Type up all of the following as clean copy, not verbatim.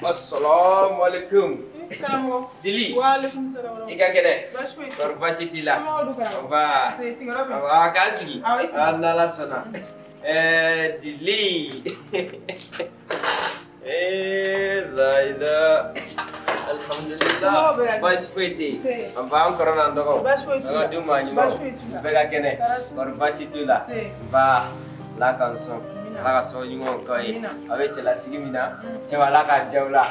Assalamu alaikum. Karamɔgɔ. Dili. Wa alaikum salam. I ka kɛnɛ? Baasi foyi tɛ. Kɔri baasi t'i la? Somɔgɔw dun karamɔgɔ? Nba. Se sigiyɔrɔ bɛ? Awɔ, k'an sigi. Awɔ, i sigi. Ah, n'Ala sɔnna. Dili. Laila. Alhamdulillah. Somɔgɔw bɛ yan? Baasi foyi tɛ yen. Se. Nba, an kɔrɔ n'an dɔgɔw. Baasi foyi t'u la. An ka du maa ɲumanw. Baasi foyi t'u la. Bɛɛ ka kɛnɛ. Baasi tɛ. Kɔri baasi t'u la? Se. Nba. Ala k'an sɔn. Amina. Ala ka sababu ɲumanw k'aw ye. Amina. Aw bɛ cɛlasigi min na, cɛba Ala k'a diya aw la.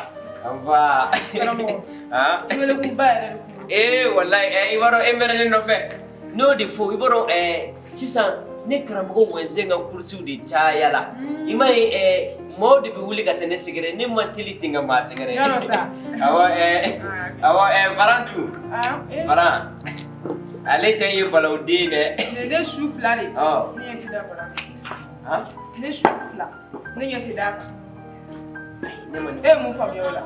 Nba. Karamɔgɔ. Han? Welekunba yɛrɛ de kun don. Walayi, i b'a dɔn e mɛnna ne nɔfɛ. Ne y'o de fɔ, i b'a dɔn sisan ne karamɔgɔ Wɛnzɛn ka kurusiw de cayala. I m'a ye maaw de bɛ wuli ka taa ne sɛgɛrɛ, ne man teli ten ka maa sɛgɛrɛ. Yɔrɔ sa. Awɔ, awɔ, Varan dun? Ah, eh. Varan. Ale cɛ ye balawuden dɛ. Ne ne su fila de. Ɔ. Ne ɲɛ tɛ da Varan kan. Han? Ne su fila. Ne ɲɛ tɛ d'a kan. Ayi, ne ma nin. E ye mun faamuya o la?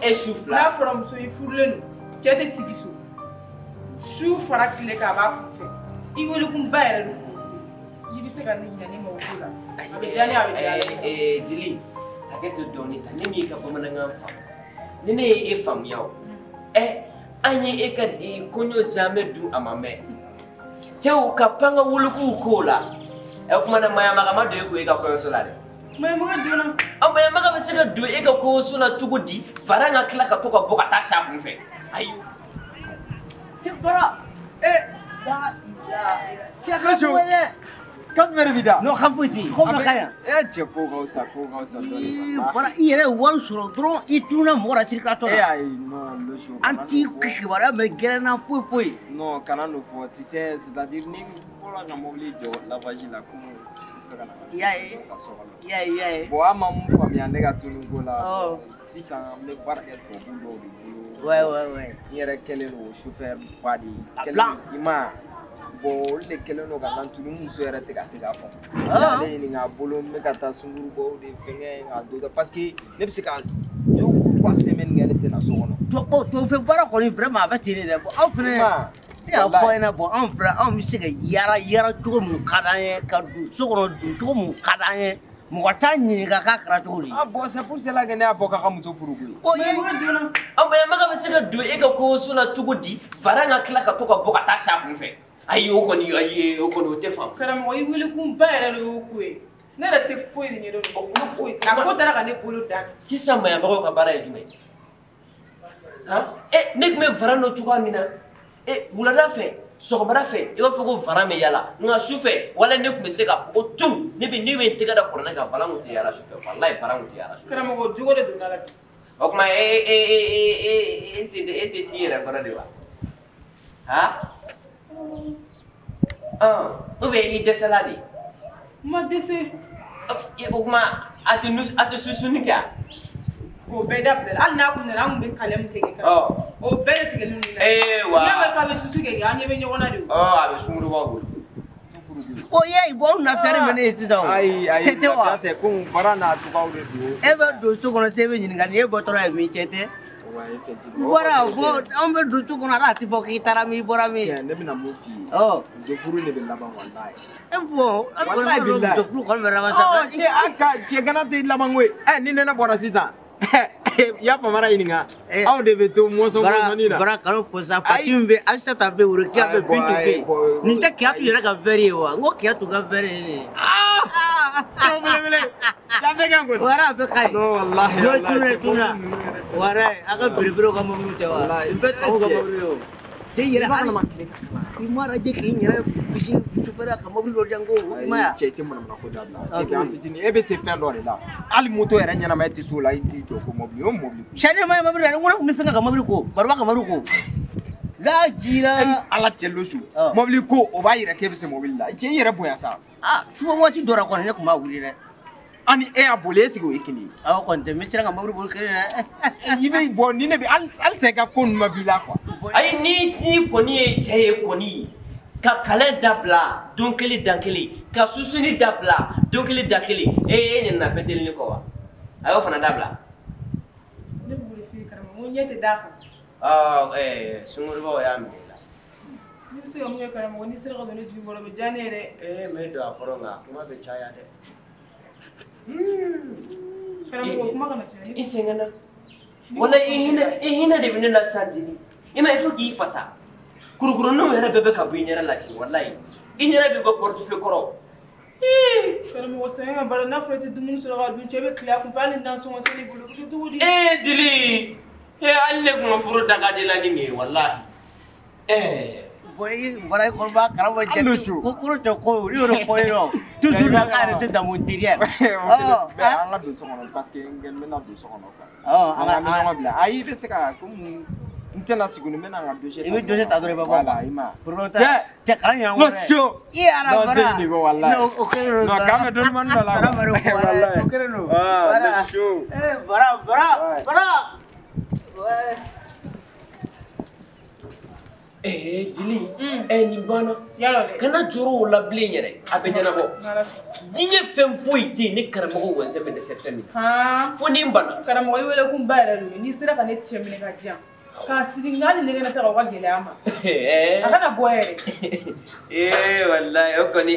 E su fila. N'a fɔra muso ye furulen don, cɛ tɛ sigi so. Su fara tile kan a b'a kun fɛ. I welekunba yɛrɛ de kun don. N'i bɛ se ka ne ɲininka ne mago t'o la. A bɛ diya ne ye, a bɛ diya ale ye. Dili, hakɛ to dɔɔni ta, ne m'i ka bamanankan faamu. Ni ne ye e faamuya o, an ye e ka di kɔɲɔ zamɛ dun a ma mɛn. Cɛw ka pan ka wolokuw k'o la. O kuma na Maɲamaga ma don e kun e ka kɔɲɔso la dɛ. Maɲamaga donna. Ɔ, Maɲamaga bɛ se ka don e ka kɔɲɔso la cogo di? Varan ka tila ka to ka bɔ ka taa si a kun fɛ. Ayi. Cɛ Fara. La ilaha. Cɛ ka bon dɛ. Kan jumɛn de b'i da? Non, kan foyi tɛ yen. Ko bɛɛ ka ɲi. Cɛ ko ka fisa, ko ka fisa dɔɔni. Fara, i yɛrɛ ye wari sɔrɔ dɔrɔn i tununa mɔgɔ la circulation na. Ayi, non, Loso. An t'i kibaruya mɛn gɛrɛn na foyi foyi. Non, kana n'o fɔ, tu sais, c'est-à-dire ni n bɔra ka mobili jɔ lavage la komi n fɛ ka na. I y'a ye. Ka so kɔnɔ. I y'a ye, i y'a ye. Bon, an ma mun faamuya ne ka tunu ko la. Ɔ. Sisan n bɛ baara kɛ tubabu dɔw de bolo. Ouais, ouais, ouais. N yɛrɛ kɛlen don chauffeur ba de ye. A blanc. I ma ye. Bon, olu de kɛlen don ka n tunu, n muso yɛrɛ tɛ ka se k'a faamu. Ah. Ale ɲininka a bolo, n bɛ ka taa sunkurubaw de fɛngɛ ka don parce que ne bɛ se ka 2 ou 3 semaines kɛ ne tɛ na so kɔnɔ. Bon, tubabufɛ baara kɔni vraiment a bɛ ten de dɛ. Bon, aw fɛnɛ. Ne y'a fɔ a ɲɛna, bon, anw filɛ, anw bɛ se ka yaala yaala cogo mun ka d'an ye, ka don so kɔnɔ don cogo mun ka d'an ye, mɔgɔ t'a ɲininka k'a kɛra cogo di. Ah bon, c'est pour cela que ne y'a fɔ k'a ka muso furu koyi. Ɔ, i Maɲamaga donna. Ɔ, Maɲamaga bɛ se ka don e ka kɔɲɔso la cogo di? Varan ka tila ka to ka bɔ ka taa si a kun fɛ. Ayi, o kɔni, ayi, o kɔni o tɛ faamu. Karamɔgɔ, i welekunba yɛrɛ de y'o ko ye. Ne yɛrɛ tɛ foyi de ɲɛdɔn nin ko foyi tɛ. A ko taara ka ne bolo dan. Sisan Maɲamagaw ka baara ye jumɛn ye? Han? Ne tun bɛ Varan dɔn cogoya min na, wulada fɛ, sɔgɔmada fɛ, i b'a fɔ ko Varan bɛ yaala, nka su fɛ, walayi ne tun bɛ se k'a fɔ ko tu, ne bɛ n tɛgɛ da kuranɛ kan, Varan tun tɛ yaala su fɛ, walayi Varan tun tɛ yaala su fɛ. Karamɔgɔ, jogo de donna la bi. O tuma e tɛ si yɛrɛ kɔrɔ de wa? Han? Ou bien i dɛsɛla de? N ma dɛsɛ. O tuma a tɛ susuni kɛ wa? O bɛɛ dabilala, hali n'a kun nana an kun bɛ kalɛ min kɛ kɛ. O bɛɛ de tigɛlen don. Wa. N'i y'a mɛn k'a bɛ susu kɛ, an ɲɛ bɛ ɲɔgɔn na de o. A bɛ sunkurubaw bolo. Ɔ, i y'a ye, bon, aw lafiyalen bɛ ne ye sisan o. Ayi, ayi, Cɛ tɛ wa? lafiya tɛ, komi baara n'a cogoyaw de don. E bɛ don so kɔnɔ, se bɛ ɲininka, ni e bɔtɔla ye min cɛ tɛ. Ouais, effectivement. Bɔra, bon, anw bɛ don so kɔnɔ, ala tɛ fɔ k'i taara min, i bɔra min. Tiɲɛ, ne bɛna mun f'i ye. Ɔ. Muso furu de bɛ laban walayi. Bon, an kɔni Walayi b'a dɔn bilayi. muso furu kɔni bɛ laban sa. Ɔ, cɛ, a ka cɛ gana tɛ laban koyi. Ni nɛnɛ bɔra sisan. I y'a famara ɲininka. Aw de bɛ to mɔsɔn mɔsɔnni na. Bara kanu fɔ sa, Fatim bɛ, Ayisata bɛ, Worokiya bɛ, Bintu bɛ yen. Nin tɛ Kiyatu yɛrɛ ka verre ye wa? N ko Kiyatu ka verre ye nin ye. Cɛw belebele. Cɛ bɛɛ kɛ kɔni. Wara a bɛɛ ka ɲi. Non, walahi, N'o walahi, tunna, cɛ tunna. ninnu yɛrɛ fɛ. Wara, a ka belebelew ka mobili tɛ wa? Walahi, Nin bɛɛ tubabuw ka cɛ. mobili ye o. Cɛ yɛrɛ hali I i m'a lajɛ k'i yɛrɛ bisi sufɛla ka mobili dɔ diyan ko i ma ye wa? Cɛ, i tɛ manamana ko dabila. Ah, Depuis an fitinin, e bɛ se fɛn dɔ de la. Hali moto yɛrɛ ɲɛnama e tɛ se o la, i t'i jɔ ko mobili, o mobili. Sani ma ye mobili la, n ko ne tun bɛ fɛn kɛ ka mobili ko, Baroba ka mobili ko. La jira. E ni Ala cɛ Loso. Ɔ. Mobili ko o b'a yira k'e bɛ se mobili la. Cɛ, i yɛrɛ bonya sa. Ah, sufɛ waati dɔ la kɔni ne tun b'a wuli dɛ. Ani e y'a boli est-ce que o ye kelen ye? Awɔ kɔni tɛ n bɛ siran ka mobili boli kelen na. I bɛ bɔ ni ne bɛ halisa i ka ko ninnu ma b'i la quoi. Ayi ni kɔni ye cɛ ye kɔni ka kalan dabila don kelen dan kelen ka susuni dabila don kelen dan kelen e ɲinɛna pentelini kɔ wa? A y'o fana dabila. Ne b'o de f'i ye karamɔgɔ n ko ɲɛ tɛ d'a kan. Sunkurubaw y'a minɛ i la. Ne bɛ se ka mun kɛ karamɔgɔ n'i sera ka don ne jigi kɔrɔ o bɛ diya ne ye dɛ. N bɛ don a kɔrɔ nka kuma bɛ caya dɛ. Karamɔgɔ kuma kana caya. I sɛgɛnna. Wala i hinɛ de bɛ ne la sisan Jeli. I ma ye fo k'i fasa. Kurukuruninw yɛrɛ bɛɛ bɛ ka bɔ i ɲɛda la ten walayi. I ɲɛda bɛ bɔ portefeuille kɔrɔ. Karamɔgɔ sɛgɛn ka baara n'a fɔra i tɛ dumuni sɔrɔ ka dun cɛ bɛ tile a kun fɛ hali nasɔngɔ tɛ ne bolo o bɛ kɛ cogo di. Jeli hali ne kun ka furu daga de la ni nin ye walahi. Bon i bɔra i kɔrɔ b'a karamɔgɔ jate ko koro tɛ ko olu y'o de fɔ ye nɔ toujours na k'a rester dans mon derrière. Mais an ka don so kɔnɔ parce que n bɛna don so kɔnɔ quoi. An ka ɲɔgɔn bila ayi i bɛ se ka komi n tɛna sigi ni n bɛna n ka dossier ta. I bɛ dossier ta dɔrɔn i bɛ bɔ. Voilà i ma. Problème t'a cɛ kana ɲinɛ an kɔ dɛ. I yɛrɛ bara. Non o kɛlen don. Non k'an bɛ dɔɔnin dɔɔnin dɔ la. Walayi o kɛlen don. Ah chaud. Bara bara bara. Jeli nin banna. Kana jɔrɔ o la bilen yɛrɛ a bɛ ɲɛnabɔ. Diɲɛ fɛn foyi tɛ yen ne karamɔgɔ wɔnsɛ bɛ dɛsɛ fɛn min na. Fo ni n banna. Karamɔgɔ i wele kun ba yɛrɛ don n'i sera ka ne cɛ minɛ ka di yan. K'a siri n hali ne kana taga o ka gɛlɛya ma. A kana bɔ yɛrɛ. Walayi o kɔni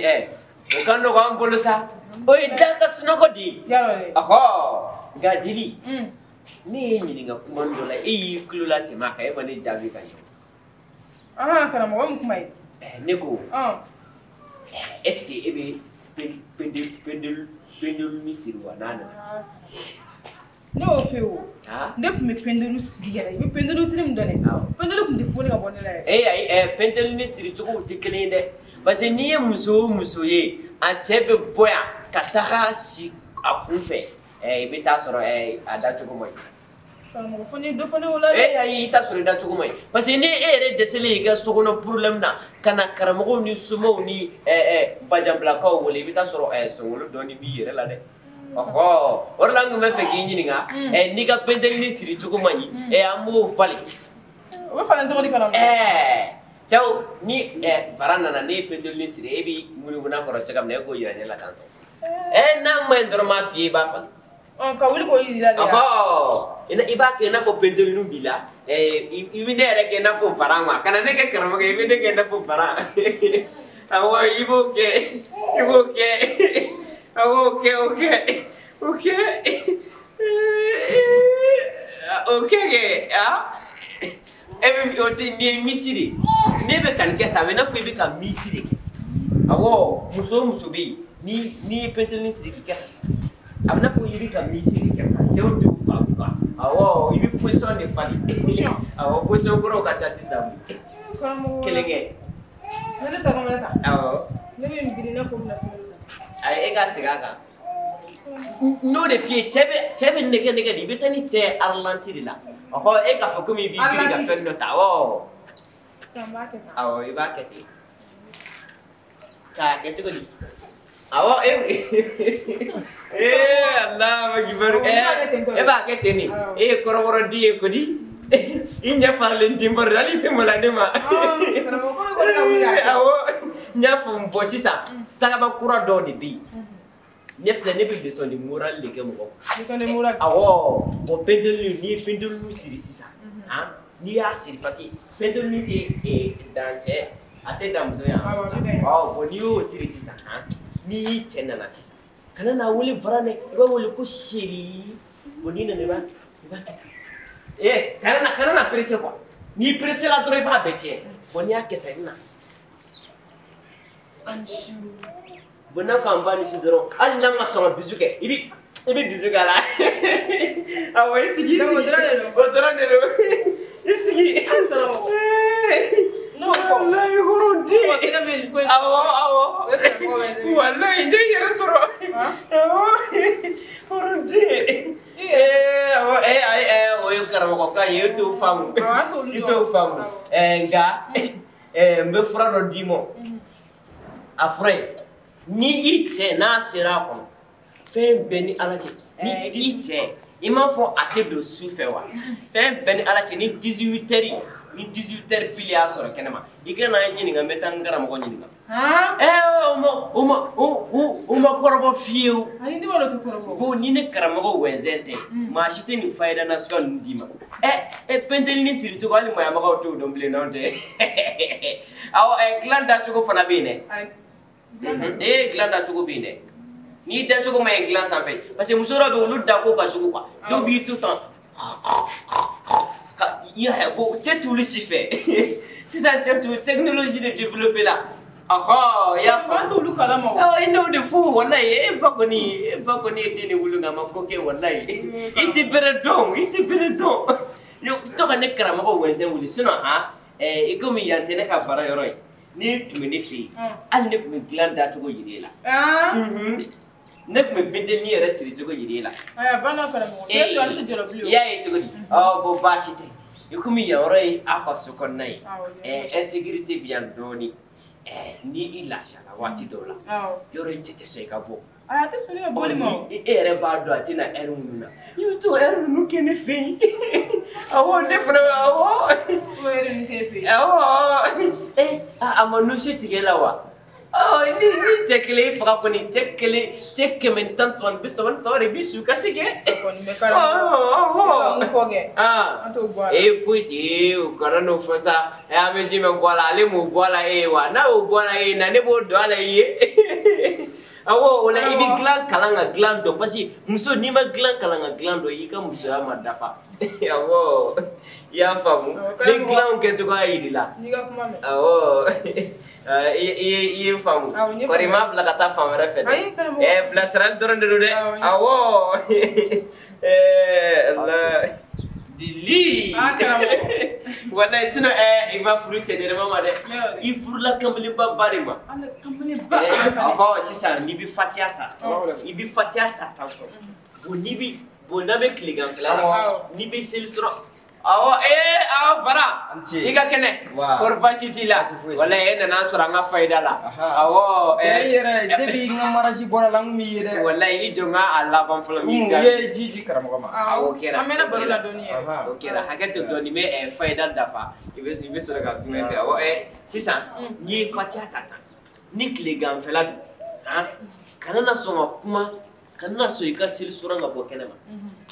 o ka nɔgɔ an bolo sa. O ye da ka sunɔgɔ de ye. Yarɔ dɛ. Ɔhɔ nka Jeli ne ye ɲininka kuma dɔ la e y'i tulo latɛmɛ a kan e ma ne jaabi ka ɲɛ. Karamɔgɔ mun kuma ye? Ne ko est-ce que e bɛ pendelu siri wa n'a nana? Ne y'o fɛ o. Ne tun bɛ pendelu siri yɛrɛ i bɛ pendelu siri min dɔn dɛ. Pendelu tun tɛ fɔ ne ka bɔ ne la yɛrɛ. Ayi pendelu siri cogow tɛ kelen ye dɛ parce que n'i ye muso o muso ye a cɛ bɛ bɔ yan ka taga si a kun fɛ i bɛ taa sɔrɔ a dacogo man ɲi. Karamɔgɔ fo ni dɔ fɔ ne o la dɛ. Ayi i t'a sɔrɔ i dacogo man ɲi parce que ni e yɛrɛ dɛsɛlen y'i ka so kɔnɔ problème na ka na karamɔgɔw ni somaw ni bajanbilakaw wele i bɛ taa sɔrɔ sɔngolo dɔɔni b'i yɛrɛ la dɛ. Ɔhɔ o de la n tun bɛ fɛ k'i ɲininka n'i ka pentelini siri cogo man ɲi an b'o falen. O bɛ falen cogo di karamɔgɔ? Cɛw ni fara nana ne ye pentelini siri e b'i munumunu a kɔrɔ cogoya min na e k'o yira ne la tantɔ. N'a ma ɲi dɔrɔn n b'a f'i ye i b'a falen. Ka wuli k'o yir'i la de. Ɔhɔ i b'a kɛ i n'a fɔ pentelini b'i la i bɛ ne yɛrɛ kɛ i n'a fɔ varan ma kana ne kɛ karamɔgɔ ye i bɛ ne kɛ i n'a fɔ varan. Awɔ i b'o kɛ i b'o kɛ awɔ o kɛ o kɛ o kɛ o kɛ kɛ e bɛ o tɛ nin ye misi de ne bɛ ka nin kɛ tan a bɛ i n'a fɔ i bɛ ka misi de kɛ awɔ muso o muso bɛ yen ni n'i ye pentelini siri k'i kɛ a bɛ n'a fɔ i bɛ ka misi de kɛ cɛw t'o faamu quoi awɔ i bɛ position de falen awɔ position kɔrɔw ka ca sisan kelen kɛ. Ne ta ko ne ta. Awɔ. Ne bɛ n girin i n'a fɔ n bɛna fɛn dɔ ta. Ayi e ka segin a kan. N'o de f'i ye cɛ bɛ nɛgɛ nɛgɛ de i bɛ taa ni cɛ ye ralenti de la ɔhɔ e k'a fɔ komi i b'i girin ka fɛn dɔ ta awɔ. Sisan n b'a kɛ tan. Awɔ i b'a kɛ ten. K'a kɛ cogo di? Awɔ e Alahu akibaru e b'a kɛ ten de e ye kɔrɔbɔrɔden ye kodi i ɲɛ faralen den baro hali i tɛ maloya ne ma. Awɔ n y'a faamu bɔn sisan tagaba kura dɔw de bɛ yen ne filɛ ne bɛ leçon de morale de kɛ mɔgɔ kun. Leçon de morale. Awɔ bɔn pentelini n'i ye pentelini siri sisan n'i y'a siri parce que pentelini tɛ dan cɛ a tɛ dan muso yan. Awɔ bɔn n'i y'o siri sisan n'i cɛ nana sisan kana n'a wele varan dɛ i b'a wele ko chérie bon n'i nana i b'a kɛ tan kana na pressé quoi n'i pressé la dɔrɔn i b'a bɛɛ tiɲɛ bon n'i y'a kɛ tan i bɛ na bon n'a fɔ an ba ni su dɔrɔn hali n'a ma sɔn ka bisou kɛ i bɛ bisou k'a la awɔ i sigi i sigi o dɔrɔn de don i sigi walayi hɔrɔnden awɔ awɔ walayi n yɛrɛ sɔrɔ awɔ hɔrɔnden awɔ ayi o ye karamɔgɔkan ye e t'o faamu i t'o faamu nka n bɛ fura dɔ d'i ma a fura in ni i cɛ n'a sera a kɔnɔ Fɛn bɛɛ ni Ala cɛ. Ni i cɛ, i m'a fɔ a tɛ don su fɛ wa? Fɛn bɛɛ ni Ala cɛ ni 18 heures ni 18 heures pile y'a sɔrɔ kɛnɛma. I kana n ɲininka n bɛ taa n karamɔgɔ ɲininka. O ma kɔrɔbɔ fiyewu. Ayi ne b'a dɔn o tɛ kɔrɔbɔ. Ko ni ne karamɔgɔ wɛnzɛn tɛ, maa si tɛ nin fayida nasuguya ninnu d'i ma. Pentelini siri cogo hali maɲamagaw t'o dɔn bilen n'anw tɛ. Awɔ dilan dacogo fana bɛ yen dɛ. Dilan dacogo bɛ yen dɛ. N'i dacogo ma ɲi dilan sanfɛ, parce que muso dɔw bɛ yen olu dako ka jugu quoi. Dɔw b'i to tan. I y'a ye bon cɛ t'olu si fɛ. Sisan cɛ t'u technologie de développé la. Ɔhɔ i y'a faamu. An t'olu kalama o. Awɔ i n'o de fo walayi e ba kɔni ye den de wolo nka a ma ko kɛ walayi. I tɛ bɛrɛ dɔn i tɛ bɛrɛ dɔn. To ka ne karamɔgɔ wɛnzɛn wele sinon han i komi yan tɛ ne ka baara yɔrɔ ye. N'i tun bɛ ne fɛ yen hali ne tun bɛ dilan dacogo yir'e la. Ne tun bɛ bentelini yɛrɛ siri cogo yir'e la. Ayiwa banna karamɔgɔ. E ale tɛ jɔrɔ bilen o. I y'a ye cogo di? Ɔ bon baasi tɛ. I komi yan yɔrɔ ye aw ka so kɔnɔna ye. Insécurité bɛ yan dɔɔnin. Ni i lafiyala waati dɔw la, yɔrɔ in cɛ tɛ sɔn i ka bɔ. Ayi a tɛ sɔn ne ka bɔli ma o. E yɛrɛ b'a dɔn a tɛna heure minnu na. I bɛ t'o heure ninnu kɛ ne fɛ yen. Awɔ ne fana bɛ awɔ. O heure ninnu kɛ e fɛ yen. Awɔ. A ma nusi tigɛ e la wa? Ɔ ni cɛ kelen y'i faga kɔni cɛ kelen cɛ 133 33 de b'i su kasi kɛ. O kɔni bɛ karamɔgɔ. I ka mun fɔ kɛ? An t'o bɔ a la. Foyi o kana n'o fɔ sa. An bɛ jumɛn bɔ a la ale m'o bɔ a la e ye wa? N'a y'o bɔ a la e ye na ne b'o don a la i ye. Awɔ o la i bɛ dilan kalan ka dilan dɔn parce que muso n'i ma dilan kalan ka dilan dɔn i ka musoya ma dafa. Awɔ i y'a faamu. Ni dilanw kɛcogoya yir'i la. N'i ka kuma mɛn. Awɔ. I ye n faamu. Kɔri i m'a bila ka taa fan wɛrɛ fɛ dɛ. Bilasirali dɔrɔn de don dɛ. Awɔ. Ala. Dili. Walayi sinon i ma furu cɛ ɲɛnɛma ma dɛ. I furula kamalenba ba de ma. Ɔhɔ sisan n'i bɛ fatiya ta. I bɛ fatiya ta tantɔ. Bon n'i bɛ bon n'an bɛ tileganfɛla la. N'i bɛ seli sɔrɔ. Awɔ awɔ Bara i ka kɛnɛ kɔri baasi t'i la walayi e nana sɔrɔ an ka fayida la awɔ. E yɛrɛ depuis n ka mariage bɔra la n kun b'i ye dɛ. Walayi i jɔ n ka a laban fɔlɔ n b'i jaabi. I ye ji di karamɔgɔ ma. Awɔ o kɛra. An mɛnna baro la dɔɔni yɛrɛ. O kɛra hakɛ to dɔɔni n bɛ fayida dafa i bɛ sɔrɔ ka kuma i fɛ awɔ sisan n'i ye fatiya ta tan ni tileganfɛla don han kana na sɔn ka kuma kana na sɔn i ka seli suran ka bɔ kɛnɛ ma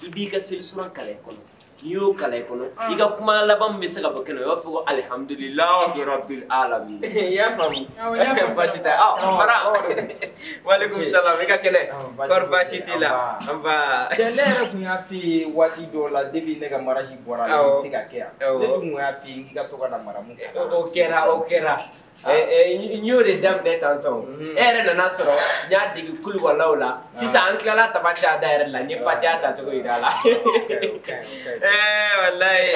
i b'i ka seli suran kalan i kɔnɔ. N'i y'o kalan i kɔnɔ i ka kuma laban min bɛ se ka bɔ kɛnɛ i b'a fɔ ko alihamudulilahi rabil alamin. I y'a faamu? Baasi tɛ. Bara walekum salam i ka kɛnɛ kɔri baasi t'i la nba. Cɛ ne yɛrɛ tun y'a f'i ye waati dɔw la depuis ne ka mariage bɔra la ne tɛ ka kɛ yan ne dun tun y'a f'i ye k'i ka to ka na maramu kɛ. O kɛra o kɛra. N y'o de daminɛ tantɔ e yɛrɛ nana sɔrɔ n y'a dege kulubaliw la sisan an tilala tabaca da yɛrɛ la n ye fatiya tacogo yira a la. Walayi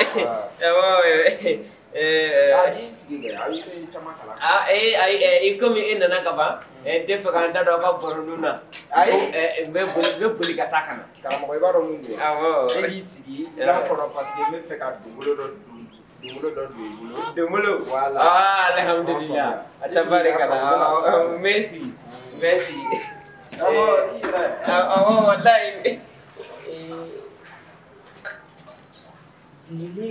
ayi i komi e nana ka ban n tɛ fɛ k'an da don aw ka baroniw na. Ayi n bɛ boli ka taa ka na. Karamɔgɔ i b'a dɔn mun don. Awɔ. E k'i sigi dilan kɔnɔ parce que n bɛ fɛ ka dugukolo dɔ dun. Dungolo dɔ don i bolo. Dungolo. Voilà. Alhamdulillah. Tabarikala. N bɛ sigi. N bɛ sigi. Awɔ i yɛrɛ. Awɔ walayi. Dili.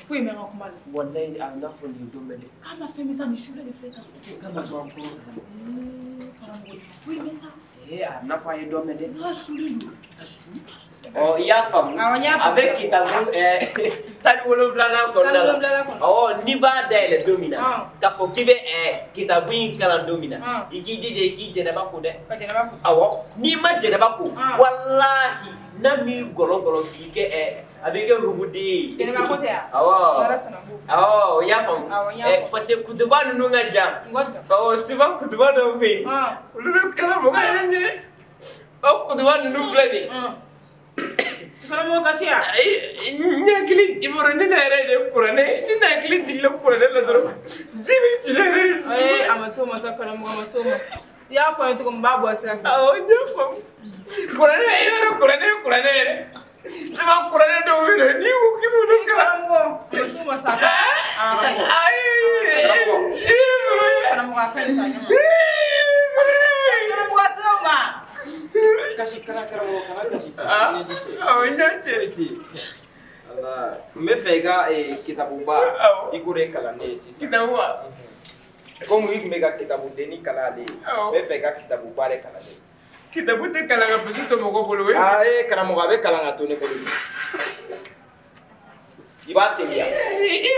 Foyi mɛn ka kuma la. Walayi a n'a fɔ nin ye don bɛɛ dɛ. K'a ma fɛn min sa nin su de filɛ tan. K'a ma sɔn ko. Karamɔgɔ foyi mɛn sa. A n'a fɔ a ye dɔ mɛn dɛ. N'a sulen don. Ka su. Ɔ i y'a faamu. A bɛ kitabu 17nan kɔnɔna la. Awɔ n'i b'a dayɛlɛ don min na. K'a fɔ k'i bɛ kitabu in kalan don min na. I k'i jija i k'i jɛnɛba ko dɛ. Ka jɛnɛba ko. Awɔ n'i ma jɛnɛba ko. Walahi n'a m'i gɔlɔngɔlɔn k'i kɛ a b'i kɛ ruguden ye. Jɛnɛba ko tɛ yan. Awɔ. N'Ala sɔnna n b'o. Awɔ i y'a faamu. Awɔ n y'a faamu. Parce que kutuba ninnu ka jan. Awɔ souvent kutuba dɔw bɛ yen. Olu bɛ kalan mɔgɔ yɛrɛ ɲɛ. O kutuba ninnu filɛ nin ye. Karamɔgɔ kasi yan. Ayi n hakili i b'a dɔn ne yɛrɛ de kuranɛ ne hakili jiginna kuranɛ la dɔrɔn ji bɛ jigin yɛrɛ de. Ee a ma s'o ma sa karamɔgɔ a ma s'o ma. I y'a fɔ n ye cogo min n b'a bɔ sira fɛ. Awɔ n y'a faamu. Kuranɛ i b'a dɔn kuranɛ ye kuranɛ yɛrɛ. Souvent kuranɛ dɔw bɛ yen nɔ n'i ko k'i b'olu kalan. Karamɔgɔ a ma s'o ma sa a ka ɲi. Ayi karamɔgɔ a ka ɲi sa ɲɛ ma. Kasi kana karamɔgɔ kana kasi sa. Ah, Ɲɛji cɛ. awɔ, n y'a cɛ. Ti. Wala. N bɛ fɛ i ka kitabuba i k'o de kalan ne ye sisan. Kitabu wa? Komi i tun bɛ ka kitabudenni kalan ale ye. Awɔ. N bɛ fɛ i ka kitabuba de kalan ne ye. Kitabu tɛ kalan ka bisi to mɔgɔ bolo o ye. Aa ee karamɔgɔ a bɛ kalan ka to ne bolo. I b'a teliya. I b'a ye i ye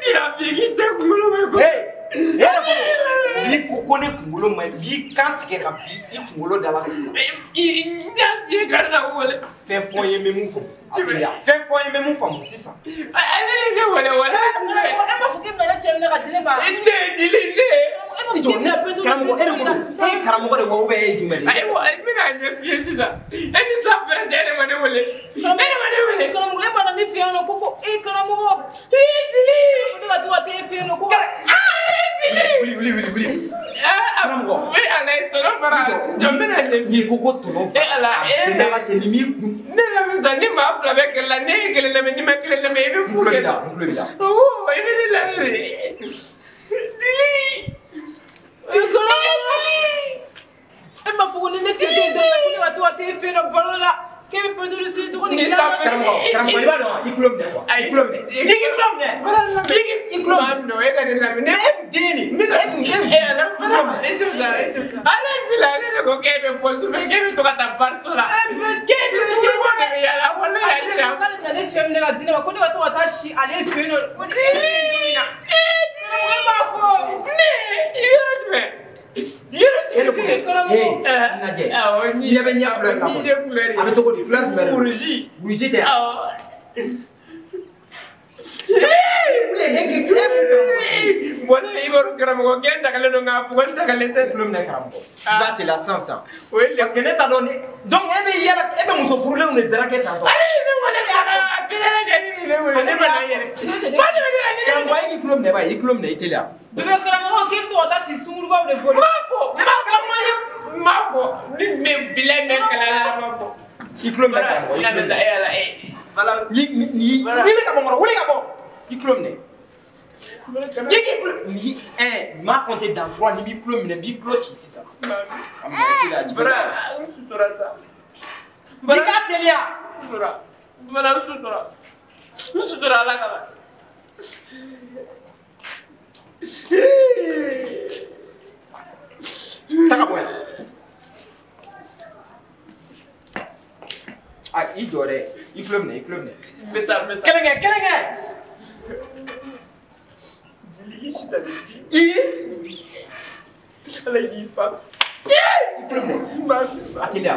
nin y'a f'i ye k'i cɛ kunkolo bɛ ko. Hey! Ne yɛrɛ bolo n'i ko ko ne kunkolo ma ɲi n b'i kan tigɛ ka bi i kunkolo da la sisan. N y'a f'i ye ka na wele. Fɛn fɔ n ye n bɛ mun faamu a teliya. Fɛn fɔ n ye n bɛ mun faamu sisan. Ale de ne wele wala. Karamɔgɔ e m'a fɔ k'i bɛna ne cɛ minɛ ka di ne ma. Ne dili ne. E m'a fɔ k'i bɛna bɛɛ Karamɔgɔ e de ko don e ye karamɔgɔ de wa ou bien e ye jumɛn de ye? Ayiwa n bɛna a ɲɛ f'i ye sisan. E ni sanfɛrɛ cɛ e de ma ne wele. E de ma ne wele. Karamɔgɔ e ma na ne fɛ yan nɔ ko fo e karamɔgɔ. Ee dili. Ko ne ka to ka t'e fɛ yen nɔ ko. Ee dili. Wuli wuli wuli wuli. Karamɔgɔ. E ala ye tɔnɔ fara jɔ n bɛna ɲɛ f'i ye. N'i ko ko tɔnɔ E ala a bɛ n'Ala cɛ ni m'i kun. Ne lamɛn sisan ni maa fila bɛ kɛlɛ la ne ye kelen lamɛn n'i ma kelen lamɛn i bɛ N fu tulo kɛ. b'i la n tulo b'i la. Owó i bɛ ne lamɛn de. Dili. E karamɔgɔ. E m'a fɔ ko ni ne cɛ tɛ dɔ la ko ne ka to ka t'e fɛ yen nɔ baro la k'e bɛ pɛntiri siri cogo ni Ni dilan. sanfɛ- Karamɔgɔ karamɔgɔ i b'a dɔn i tulo minɛ quoi i tulo minɛ. I k'i tulo minɛ. I k'i tulo Maa minɛ. minɛ o e ka ne lamɛn. Ne Mais e kun den nin. Ne E kun den. e ala e t'o sa e t'o sa. Ala bila ale de ko k'e bɛ bɔ sufɛ k'e bɛ to ka taa bariso la. K'e bɛ sugu de bɛ yaala walayi ale de y'a K'ale bɛna ne cɛ minɛ ka di ne ma ko ne ka to ka taa si ale fɛ yen nɔ ko ni e bɛ don min na. Karamɔgɔ e m'a fɔ. Ne yɔrɔ jumɛn? Yɔrɔ E de ko jumɛn? don. Hey n lajɛ. Awɔ I ɲɛ bɛ ɲɛ couleur la Ɲɛ couleur kɔni. A bɛ cogo di couleur jumɛn de don? Rouge. Rouge tɛ wa? Awɔ. Wuli e k'i e kun karamɔgɔ. Walayi i b'a dɔn karamɔgɔ gɛn dagalen don nka a bugɔli dagalen tɛ. I tulo minɛ karamɔgɔ. I b'a teliya sisan sisan. O ye lɛ. Parce que ne t'a dɔn ni donc e bɛ yala e bɛ muso furulenw de darake tan tɔ. Ale ye ne wele ka na a bɛɛ lajɛlen ye ne wele ne ma na yɛrɛ. Fa de bɛ ne la ne Karamɔgɔ e k'i tulo minɛ ba ye i tulo minɛ i teliya. Bébé karamɔgɔ k'e bɛ to ka taa si sunkurubaw de bolo. M'a fɔ n m'a fɔ n m'a fɔ ni mɛ bila mɛ kalan na n m'a fɔ. I tulo minɛ karamɔgɔ i tulo minɛ. E ala e. Voilà. Ni ni ni wuli ka bɔ n kɔrɔ wuli ka bɔ. I tulo minɛ. I k'i tulo ni un m'a compté dans trois ni b'i tulo minɛ n b'i tulo ci sisan. A mɔgɔ si la a jigin. Bara n sutura sa. I k'a teliya. N sutura. Bara n sutura. N sutura ala kama. Ta ka bɔ yan. A i jɔ dɛ i tulo minɛ i tulo minɛ. N bɛ taa n bɛ taa. Kelen kɛ kelen kɛ. Jeli i si ta de bi. I Ala y'i fa. i tulo minɛ. N b'a fi fa. A teliya.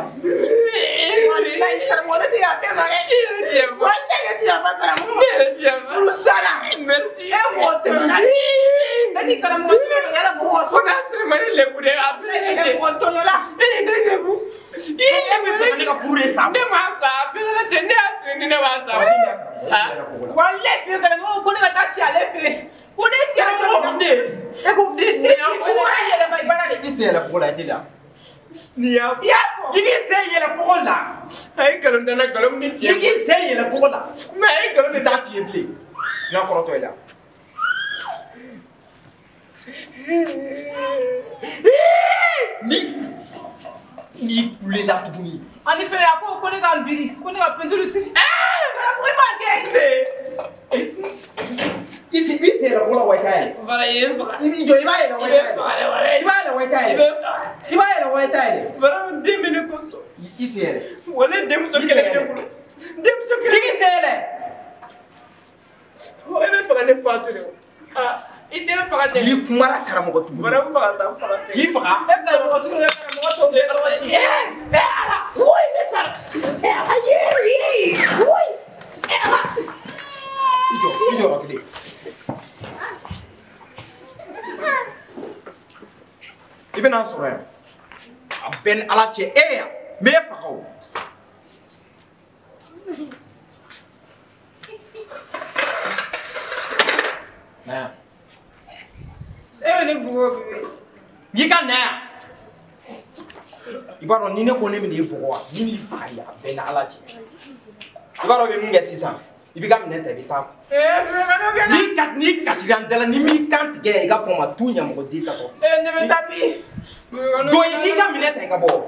Walayi karamɔgɔ ne tɛ yafa e ma dɛ. I yɛrɛ ti yafa. Walayi ne tɛ yafa karamɔgɔ. Ne yɛrɛ ti yafa. Furusa la. Merci. E mɔgɔ tɔɲɔna de. E ni karamɔgɔ sugu bɛ yala mɔgɔ Fo n'a sɔrɔ ma ne lebu dɛ a bɛɛ E ne cɛ. mɔgɔ tɔɲɔla. Ne de ne lebu. I ye E bɛ fɛ ka ne ka furu de sa. Ne m'a sa a bɛɛ ne cɛ ne y'a siri ni ne b'a sa. Karamɔgɔ i y'a karamɔgɔ i yɛrɛ ko la. Walayi bi karamɔgɔ ko ne ka taa si ale fɛ yen. Ko ne cɛ Karamɔgɔ ne e ko Ne si fɛnɛ bɛ yɛlɛma i bara de. i sen yɛlɛ kogo la i teliya. N'i y'a I y'a fɔ. I k'i sen yɛlɛ kogo la. A ye nkalon da n na nkalon min I tiɲɛ. k'i sen yɛlɛ kogo la. Mɛ a ye nkalon de N da. t'a f'i ye bilen. N ka kɔrɔtɔ i la. Ni n'i kulela tuguni. Ani fɛnɛ a ko ko ne ka n biri ko ne ka pɛntiri siri. Karamɔgɔ i b'a kɛ. I sen i b'i sen yɛlɛ kogo la wa i t'a yɛlɛ. Bara i ye n faga. I b'i jɔ i b'a yɛlɛ wa I i bɛ t'a yɛlɛ. faga dɛ walayi. I b'a yɛlɛ wa i t'a I yɛlɛ. bɛ faga. I b'a yɛlɛ wa i t'a yɛlɛ. Bara n den bɛ ne kɔsɔn. I sen yɛlɛ. Walayi denmuso I kelen bɛ ne sɛgɛn. bolo. Denmuso I kelen. k'i sen yɛlɛ. E bɛ faga ne fatu de o. Aa i tɛ n faga cɛ. N'i kumara karamɔgɔ tuguni. Bara n faga sa n faga cɛ. K'i faga. E karamɔgɔ sugu bɛ karamɔgɔ tɔw bɛɛ tɔgɔ si. Ee ala woyi ne sara. Ee ala ye woyi. Ee ala. I jɔ i jɔ yɔrɔ kelen. I bɛna n sɔrɔ yan. A bɛɛ ni Ala cɛ e yan n b'e faga o. Na yan. E bɛ ne bugɔ bébé. N'i ka na yan. I b'a dɔn ni ne ko ne bɛ n'e bugɔ wa ni m'i faga de a bɛɛ ni Ala cɛ. I b'a dɔn i bɛ mun kɛ sisan i b'i ka minɛn ta i bɛ taa. Ee bébé ka n'o kɛ na. N'i ka n'i kasira n da la ni m'i kan tigɛ i ka fɔ n ma tu ɲamɔgɔden ta tɔ. Ee ne bɛ taa min. Don i k'i ka minɛn ta i ka bɔ.